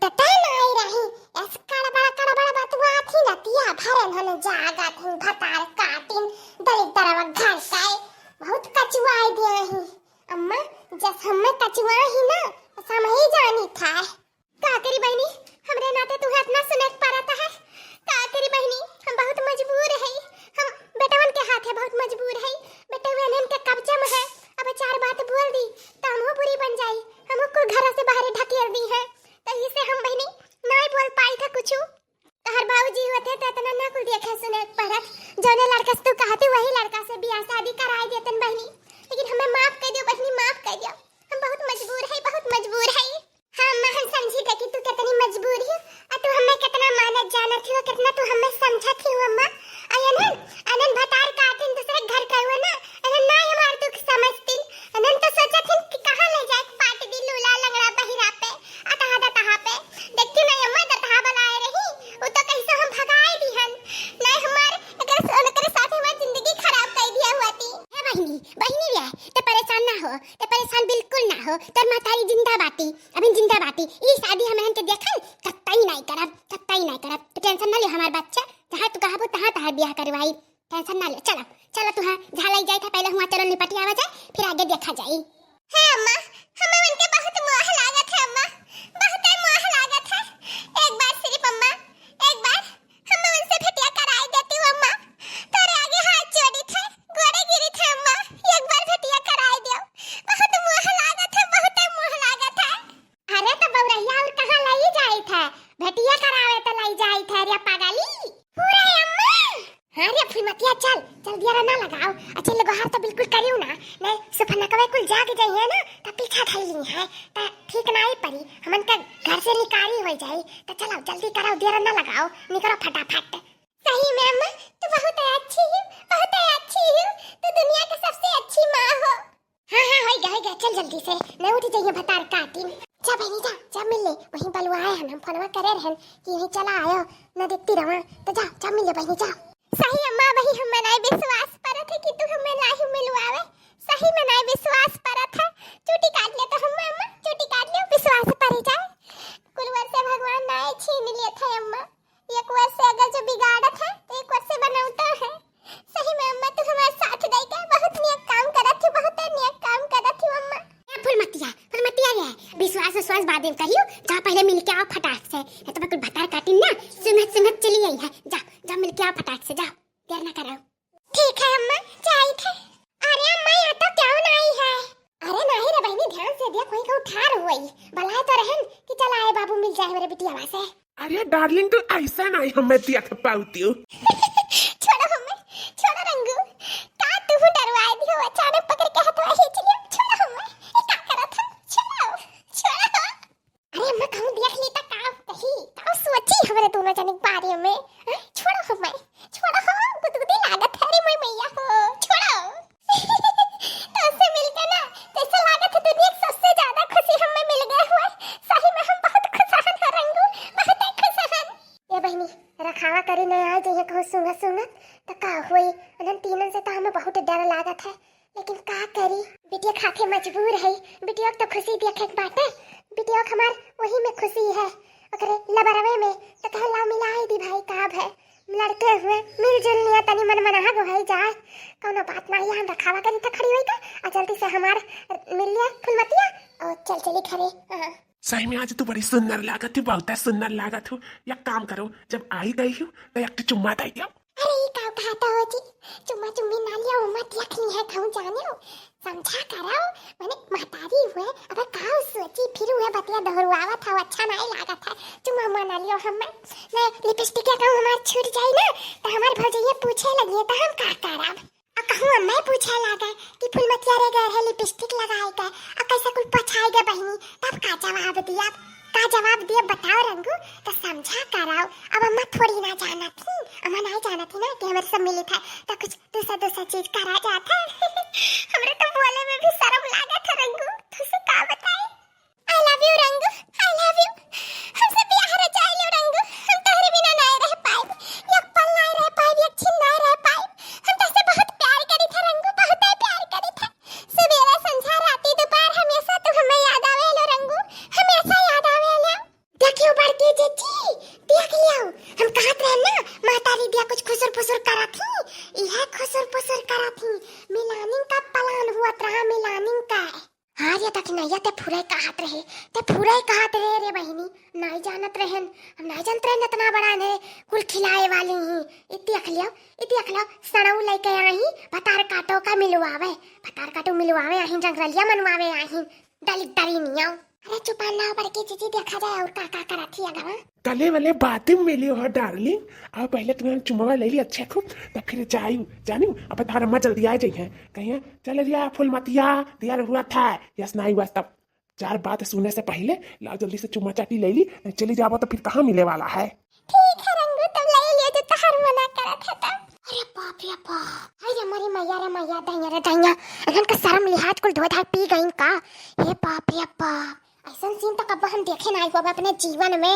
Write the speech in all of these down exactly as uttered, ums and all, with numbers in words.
ततै नाई रही, एस कड़बड़ कड़बड़ बतुआत ही रतिया भरे धन जागत ही भतार काटिन दलित तरवा घर से बहुत कचुआई दिया ही। अम्मा, जस हमें कचुआ ही ना, बस हम ही जानी था। का करी बहिनी, हमरे नाते तुहे इतना सुने के पड़त है। का करी बहिनी, हम बहुत मजबूर है, हम बेटवन के हाथे बहुत मजबूर है। बेटवन इनके कब्जे में है, अब चार बात बोल दी तो हमहू बुरी बन जाई, हमहू कुल घर से बाहर ढकेल दी है। तो इसे हम बहिनी नाई बोल पाई था कुछ। तोहर बाबूजी होते तो इतना ना कुल देखे सुने के पड़त। जौने लड़का से तू कहती वही लड़का से बियाह शादी कराए देतन बहिनी, लेकिन हमें माफ कर दियो बहिनी, माफ कर दियो। हम बहुत मजबूर है, बहुत मजबूर है। हाँ अम्मा, हम समझी थे कि तू कितनी मजबूर है और तू हमें कितना मानत जानत हो, कितना तू हमें समझत हो अम्मा। और अनन, अनन भतार काटिन दूसरे घर का हुआ ना, अनन ना हमार दुख समझती। अनन तो सोचत हिन कि कहाँ ले जाए पाट दी लूला लंगड़ा बहिरा पे, अतहा दतहा पे। देखती नहीं अम्मा, दतहा बलाए रही, वो तो कैसे हम भगाए दिहन। नहीं हमार अगर उनकरे साथ हमार जिंदगी खराब कर दिया हुआ थी। हे बहिनी, बहिनी रे, ते परेशान ना हो, ते परेशान बिल्कुल ना हो। तोर महतारी जिंदा बाटी, अभी जिंदा बाटी। ई शादी हम एहन के देखन, कतई नाई करब, कतई नाई करब। तू टेंशन ना ले हमार बच्चा, जहाँ तू कहबो तहाँ तहार बियाह करवाई। टेंशन ना ले, चलो, चलो तू हाँ, जहाँ लई जाए था पहले हुआ चलो निपटी आवा जाए, फिर आगे देखा जाई। हे अम्मा, हमें उनके बहुत मोह लागत है अम्मा, बहुत मोह लागत है। एक बार सिर्फ अम्मा, एक बार हम उनसे भेटिया कराए देती हो अम्मा, तोरे आगे हाथ जोड़ी थे, गोड़े गिरी थे अम्मा, एक बार भेटिया कराए दियो, बहुत मोह लागत है, बहुत मोह लागत है। अरे तो बउरहिया और कहाँ लई जाई थे, भेटिया करावे तो लई जाई थे रे पगली। पूरा अम्मा। हाँ रे फुलमतिया, चल, चल दियरा ना लगाओ। अच्छा, ले गोहार तो बिल्कुल करियो ना, नहीं सुफनकवे कुल जाग जाइए ना, तो पीछा धई ली है, तो ठीक ना ही पड़ी, हमन का घर से निकारी हो जाई। तो चलो जल्दी करो, दियरा ना लगाओ, निकरो फटाफट। सही में अम्मा, तू बहुत अच्छी हो, बहुत अच्छी हो, तू दुनिया की सबसे अच्छी माँ हो। हाँ हाँ, होई गया, होई गया, चल जल्दी से, न उठ जाइए भतार काटिन। जा बहिनी जा, जा मिल ले, वहीं बलुआए हन, हम फोनवा करे रहन कि यहीं चला आयो, न देखती रहो, तो जा, जा मिल ले बहिनी जा। सही अम्मा, वही हम मनाई विश्वास परत है कि तू हमें लाही मिलवावे, सही मनाई विश्वास परत है। चूटी काट ले तो हम अम्मा, चूटी काट ले, विश्वास पर जाए। कुलवर से भगवान नाए छीन लिए थे अम्मा, एक वर्ष से अगर जो बिगाड़त है तो एक वर्ष से बनौता है। सही में अम्मा, तू हमारे साथ दे के बहुत नियक काम करत थी, बहुत नियक काम करत थी अम्मा। ए फुलमतिया, फुलमतिया रे, विश्वास विश्वास बाद में कहियो, जा पहले मिल के आओ फटाक से, नहीं तो मैं कुल भतार काटिन ना, सुंघत सुंघत चली आई है। जा, जा मिल के आओ फटाक से, जा, देर ना कराओ। ठीक है अम्मा, जाई थे। अरे अम्मा, यहाँ तो क्यों नहीं है? अरे नहीं रे बहिनी, ध्यान से देख, वहीं कहूँ ठार हुई। बलाए तो रहन कि चला आए बाबू मिल जाए मेरे बिटियावा से। अरे डार्लिंग, तू ऐसा नहीं हमें दिया था पाउतियो। छोड़ो हमें, छोड़ो रंगू। का तू डरवाए दियो, अचानक पकड़ के हथवा खींच लियो। छोड़ो हमें, ये का करत है? छोड़ो, छोड़ो। अरे अम्मा, कहूँ देख ली त का कही, का सोची हमरे दोनों जने के बारे में? हैं? छोड़ो हमें, छोड़ो हो, गुदगुदी लागत है रे मोर मैया हो, छोड़ो। तो उससे मिलके ना, जैसे लागत है दुनिया के सबसे ज्यादा खुशी हमें मिल गए हुए। सही में हम बहुत खुश हन हो रंगू, बहुत खुश हन। ए बहिनी, रखावा करी नहीं आए जइहे कहूँ सूंघत सूंघत, तो का होई? उन्हन तीनन से तो हमें बहुत डर लागत है। लेकिन का करी, बिटिया खातिर मजबूर है। बिटिया के तो खुशी देखे के बाटे, बिटिया के हमार वही में खुशी है, ओकरे लबरवे में। तो कहे लाओ मिलाई दी भाई, का भय, लड़के हुए मिलजुल लिया, तनी मन मनाहा गो है जा, कौनो बात ना, यहाँ रखावा करी तो खड़ी होई का, आ जल्दी से हमार मिल लिया फुलमतिया और चल चली घरे। हाँ। सही में आज तू बड़ी सुंदर लागत हो, बहुत सुंदर लागत हो। एक काम करो, जब आई गई हो तो एक ठो चुम्मा दे दियो। अरे ई का कहत हो जी, चुम्मा चुम्मी ना लिया, उम्मा देख ली है कहूँ जाने हो, समझा करो, माने महतारी हुए, अब का सोची, फिर हुए बतिया दोहरुआवत हो, अच्छा नहीं लागत है, चुम्मा उम्मा ना लियो। हम मैं लिपस्टिक या कहूँ हमार छूट जाई ना, तो हमार भौजैया पूछे लगी है, तो हम का करब? आ कहूँ अम्मा पूछे लागे कि फुलमतिया रे गए रहे लिपस्टिक लगाए के, आ कैसे कुल पोछाए गे बहिनी, तब का जवाब दिया? का जवाब दिया बताओ रंगू, तो समझा कराओ। अब अम्मा थोड़ी ना जानत ही, अम्मा नहीं जानत ही ना कि हमारे सब मिलित है, तो कुछ दूसरा दूसरा चीज करा जात है। हमरे तो बोले में भी शर्म लागत है रंगू, तुझसे का बताए? I love you रंगू, I love you। हमसे बियाह रचाई लो रंगू, हम तोहरे बिना नाय रह पाइब, एक पल नाय रह पाइब, एक छिन नाय रह पाइब। हम तोहसे बहुत प्यार करी थे रंगू, बहुत प्यार करी थे। सुबेरे संझा राती दोपहर हमेशा तू हमें याद आवे लो रंगू, हमेशा याद आवे लो। देखियो रहन, हम नाहीं जानत रहन इतना बड़ा ने कुल खिलाए वाली ही। इति अखलियो, इति अखलियो, सड़ऊ लइके आई, भतार काटो का मिलवावे, भतार काटो मिलवावे, आई जंगरलिया मनवावे आई, डली डरी नियो। अरे चुपा ना, बड़की जीजी, देखा जाए और का का करत ही अगवा। कले वाले बातें मिली हो डार्लिंग, अब पहले तुम्हें चुमवा ले ली अच्छे खूब, तब फिर जायू जानियो। अब तार अम्मा जल्दी आ जाई है, कहिए चल रिया फूलमतिया, दिया हुआ था, यस नाई हुआ तब। चार बात सुने से पहले लाओ जल्दी से चुम्मा चाटी ले ली, नहीं चली जाबो तो फिर कहाँ मिले वाला है। ठीक है रंगू, तब ले लियो जो तहार मना करत है तब। अरे बाप रे बाप, अरे हमारी मैया रे मैया, दैया रे दैया, इन्हन का शर्म लिहाज कुल धोए धाए पी गईन का। हे बाप रे बाप, ऐसन सीन तो कब्बो हम देखे नाई होब अपने जीवन में।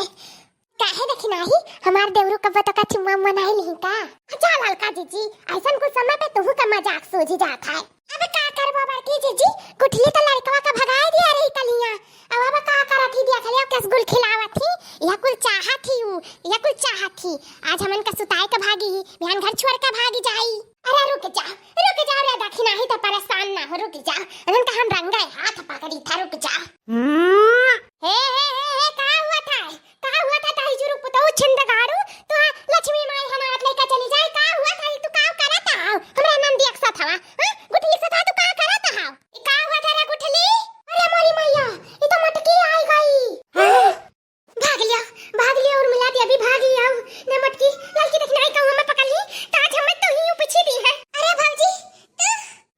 काहे देखी नाही, हमार देवरू कब्बो तो का चुम्मा उम्मा नाही लिही का? जा ललका जीजी, ऐसन कुछ समय पे तुहू का मजाक सूझी जात है। अब का करबो बड़की जीजी, गुठली तो लड़कवा का भगाए दिया रही कलिया। अब, अब का करत ही देख लियो, कस गुल खिलावत ही, या कुल चाहत ही ऊ, या कुल चाहत ही। आज हमन का सुताए का भागी ही, बिहान घर छोड़ का भागी जाई। अरे रुक जा, रुक जा रे दखिनाही, तो परेशान ना हो, रुक जा। इन्हन का हम रंगे हाथ पकड़ी था, रुक जा। हम्म। हे, हे, हे, हे, का हुआ था? का हुआ था ताई जुरु पुतऊ छिंदगाड़ू? तो लक्ष्मी माई हमार लइका चली जाए, का हुआ था? तू का करत हाव? हमरा नंदी एक साथ हवा, हाँ? गुठली से था, तू का करत हाव? ई का हुआ था रे गुठली? अरे मोरी मैया, ई तो मटकी आई गई। हाँ? भाग लिया, भाग लिया उर्मिला, अभी भाग लिया। ने मटकी, ललकी देखी नाई कहूँ मैं पकड़ ली, तो आज हमें तो ही पीछे दी है। अरे भौजी, तू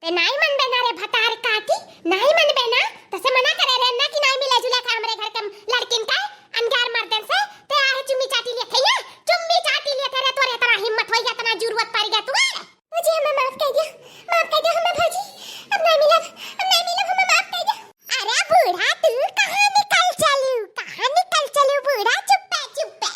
ते नाई मन बेना रे भतार काटी, नाई मन बेना, तसे मना करे रे ना कि नाई मिला जुला था हमरे घर के लड़किन का, अनगार मर्दन से, ते आहे चुम्मी चाटी लिए थे ये, चुम्मी चाटी लिए थे रे, तोरे इतना हिम्मत होई, इतना जरूरत पड़ गया तू है। भौजी, हमें माफ कर दिया, माफ कर दिया हमें भौजी, अब नाई मिलब, अब नाई मिलब, हमें माफ कर दिया। अरे बूढ़ा, तू कहाँ निकल चलू, कहाँ निकल चलू बूढ़ा, चुप्पे, चुप्पे।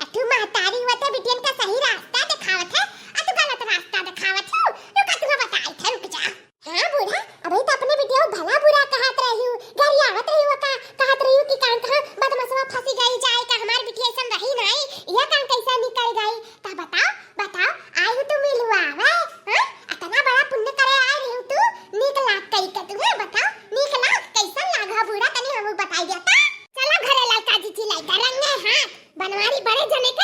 आ तू महतारी हुआ तो बिटियन का सही रास्ता दिखावत है, आ तू गलत रास्ता दिखावत हो। रुका, तू बताई थे, रुक जा। हाँ बूढ़ा, अबे तो अपने बिटिया भला बुरा कहत रही हूँ, गरियावत रही हूँ का, कहत रही हूँ कि कान कहाँ बदमसवा फंसी गई जाए का, हमार बिटिया ऐसन रही नाई, यह कान कैसा निकल गई, का बताओ, बताओ, आई हूँ तू मिलवावे, हाँ? इतना बड़ा पुण्य करे आई रही हूँ तू, नीक लाग कई के तू, हाँ? बताओ, नीक लाग, कैसन लाग हो बूढ़ा, तनी हमू बताई देता। चलो घरे ललका जीजी लइका रंगे हाथ, बनवारी बड़े जने के